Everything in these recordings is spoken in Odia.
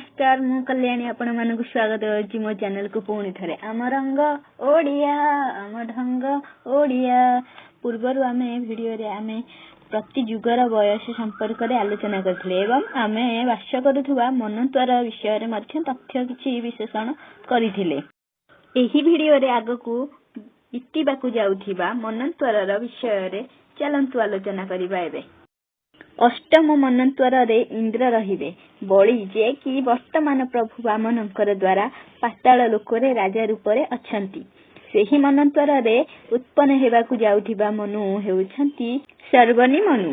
ନମସ୍କାର, ମୁଁ କଲ୍ୟାଣୀ ଆପଣମାନଙ୍କୁ ସ୍ୱାଗତ କରୁଛି ମୋ ଚ୍ୟାନେଲକୁ ପୁଣି ଥରେ। ଆମ ରଙ୍ଗ ଓଡ଼ିଆ, ଆମ ଢଙ୍ଗ ଓଡ଼ିଆ। ପୂର୍ବରୁ ଆମେ ଭିଡ଼ିଓରେ ଆମେ ପ୍ରତି ଯୁଗର ବୟସ ସମ୍ପର୍କରେ ଆଲୋଚନା କରିଥିଲେ ଏବଂ ଆମେ ବାସ କରୁଥିବା ମନ୍ୱନ୍ତର ବିଷୟରେ ମଧ୍ୟ ତଥ୍ୟ କିଛି ବିଶ୍ଳେଷଣ କରିଥିଲେ। ଏହି ଭିଡ଼ିଓରେ ଆଗକୁ ବିତିବାକୁ ଯାଉଥିବା ମନ୍ୱନ୍ତରର ବିଷୟରେ ଚାଲନ୍ତୁ ଆଲୋଚନା କରିବା ଏବେ। ଅଷ୍ଟମ ମନ୍ୱନ୍ତରରେ ଇନ୍ଦ୍ର ରହିବେ। ବଳି, ଯେ କି ବର୍ତ୍ତମାନ ପ୍ରଭୁ ବାମନଙ୍କର ଦ୍ୱାରା ପାତାଳ ଲୋକରେ ରାଜା ରୂପରେ ଅଛନ୍ତି। ସେହି ମନ୍ୱନ୍ତରରେ ଉତ୍ପନ୍ନ ହେବାକୁ ଯାଉଥିବା ମନୁ ହେଉଛନ୍ତି ସାବର୍ଣ୍ଣି ମନୁ।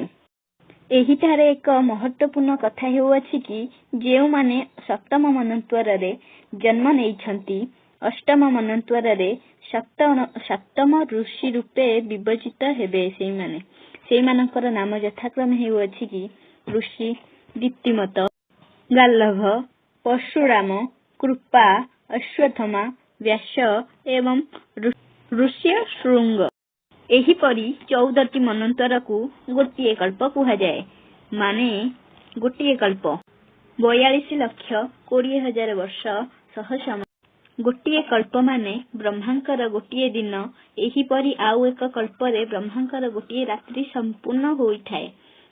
ଏହିଠାରେ ଏକ ମହତ୍ତ୍ୱପୂର୍ଣ୍ଣ କଥା ହେଉଅଛି କି ଯେଉଁମାନେ ସପ୍ତମ ମନ୍ୱନ୍ତରରେ ଜନ୍ମ ନେଇଛନ୍ତି, ଅଷ୍ଟମ ମନ୍ୱନ୍ତରରେ ସପ୍ତମ ଋଷି ରୂପେ ବିବେଚିତ ହେବେ ସେଇମାନେ। ସେଇମାନଙ୍କର ନାମ ଯଥାକ୍ରମେ ହେଉଅଛି କି ଋଷି ଦୀପ୍ତିମତ, ଗାଲଭ, ପରଶୁରାମ, କୃପା, ଅଶ୍ୱତ୍ଥାମା, ବ୍ୟାସ ଏବଂ ଋଷ୍ୟଶୃଙ୍ଗ। ଏହିପରି 14ଟି ମନ୍ୱନ୍ତରକୁ ଗୋଟିଏ କଳ୍ପ କୁହାଯାଏ। ମାନେ ଗୋଟିଏ କଳ୍ପ 42,20,000 ବର୍ଷ ସହ ସମାନ। ଗୋଟିଏ କଳ୍ପ ମାନେ ବ୍ରହ୍ମାଙ୍କର ଗୋଟିଏ ଦିନ। ଏହିପରି ଆଉ ଏକ କଳ୍ପରେ ବ୍ରହ୍ମାଙ୍କର ଗୋଟିଏ ରାତ୍ରି ସମ୍ପୂର୍ଣ୍ଣ ହୋଇଥାଏ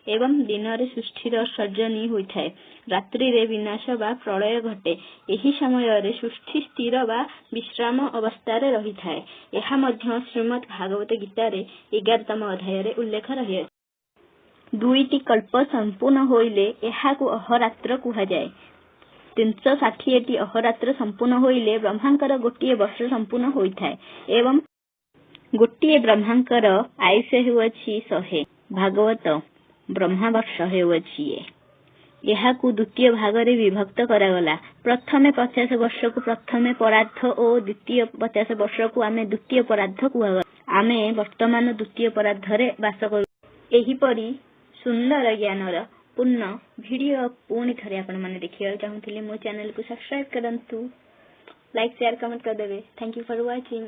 ଏବଂ ଦିନରେ ସୃଷ୍ଟିର ସର୍ଜନୀ ହୋଇଥାଏ। ରାତ୍ରିରେ ବିନାଶ ବା ପ୍ରଳୟ ଘଟେ। ଏହି ସମୟରେ ସୃଷ୍ଟି ସ୍ଥିର ବା ବିଶ୍ରାମ ଅବସ୍ଥାରେ ରହିଥାଏ। ଏହା ମଧ୍ୟ ଶ୍ରୀମଦ୍ ଭାଗବତ ଗୀତାରେ 11ତମ ଅଧ୍ୟାୟରେ ଉଲ୍ଲେଖ ରହିଅଛି। ଦୁଇଟି କଳ୍ପ ସମ୍ପୂର୍ଣ୍ଣ ହୋଇଲେ ଏହାକୁ ଅହୋରାତ୍ର କୁହାଯାଏ। 360ଟି ଅହୋରାତ୍ର ସମ୍ପୂର୍ଣ୍ଣ ହୋଇଲେ ବ୍ରହ୍ମାଙ୍କର ଗୋଟିଏ ବର୍ଷ ସମ୍ପୂର୍ଣ୍ଣ ହୋଇଥାଏ ଏବଂ ଗୋଟିଏ ବ୍ରହ୍ମାଙ୍କର ଆୟୁଷ ହେଉଅଛି 100 ଭାଗବତ ବ୍ରହ୍ମା ବର୍ଷ ହେଉଅଛି ଇଏ। ଏହାକୁ ଦ୍ୱିତୀୟ ଭାଗରେ ବିଭକ୍ତ କରାଗଲା। ପ୍ରଥମେ 50 ବର୍ଷକୁ ପ୍ରଥମେ ପରାର୍ଦ୍ଧ ଓ ଦ୍ୱିତୀୟ 50 ବର୍ଷକୁ ଆମେ ଦ୍ୱିତୀୟ ପରାର୍ଦ୍ଧ କୁହାଗଲା। ଆମେ ବର୍ତ୍ତମାନ ଦ୍ୱିତୀୟ ପରାର୍ଦ୍ଧରେ ବାସ କରୁ। ଏହିପରି ସୁନ୍ଦର ଜ୍ଞାନର ପୂର୍ଣ୍ଣ ଭିଡ଼ିଓ ପୁଣି ଥରେ ଆପଣମାନେ ଦେଖିବାକୁ ଚାହୁଁଥିଲେ ମୋ ଚ୍ୟାନେଲକୁ ସବସ୍କ୍ରାଇବ କରନ୍ତୁ, ଲାଇକ୍, ସେୟାର, କମେଣ୍ଟ କରିଦେବେ। Thank you for watching.